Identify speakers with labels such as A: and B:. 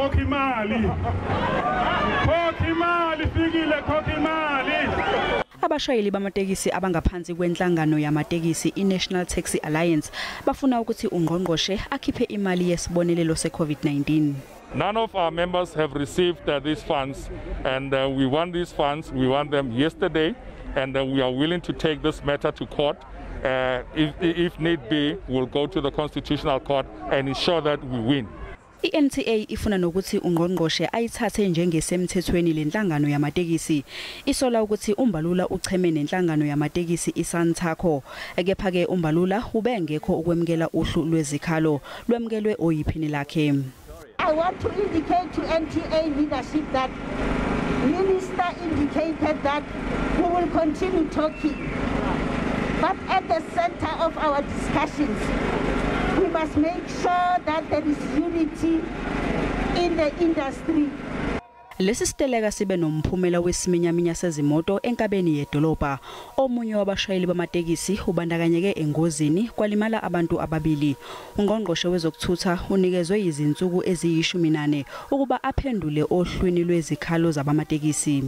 A: Khokha imali. Khokha imali, Fikile, khokha imali.
B: Abashayeli bamatekisi abangaphansi kwenhlangano yamatekisi i-National Taxi Alliance bafuna ukuthi ungqongqoshe akhiphe imali yesibonelelo se-COVID-19.
A: None of our members have received these funds, and we want these funds. We want them yesterday, and we are willing to take this matter to court. If need be, we'll go to the Constitutional Court and ensure that we win.
B: I-NTA ifuna nokuthi ungqongqoshe ayithathe njengesemthethweni lenhlangano yamatekisi. Isola ukuthi uMbalula ucheme nenhlangano yamatekisi iSantaco. Kepha ke uMbalula ubengekho ukwemukela uhlu lwezikhalo, lwemukelwe oyiphini lakhe.
C: I want to indicate to NTA leadership that Minister indicated that we will continue talking. But at the center of our discussions, we must make sure that there is unity in the industry.
B: Lesi siteleka sibe nomphumela wesiminyaminya sezimoto enkabeni yedolobha. Omunye wabashayeli bamatekisi ubandakanyeke engozini, kwalimala abantu ababili. Ungqongqoshe wezokuthutha unikezwe izinsuku eziyi-14 ukuba aphendule ohlwini lwezikhalo zabamatekisi.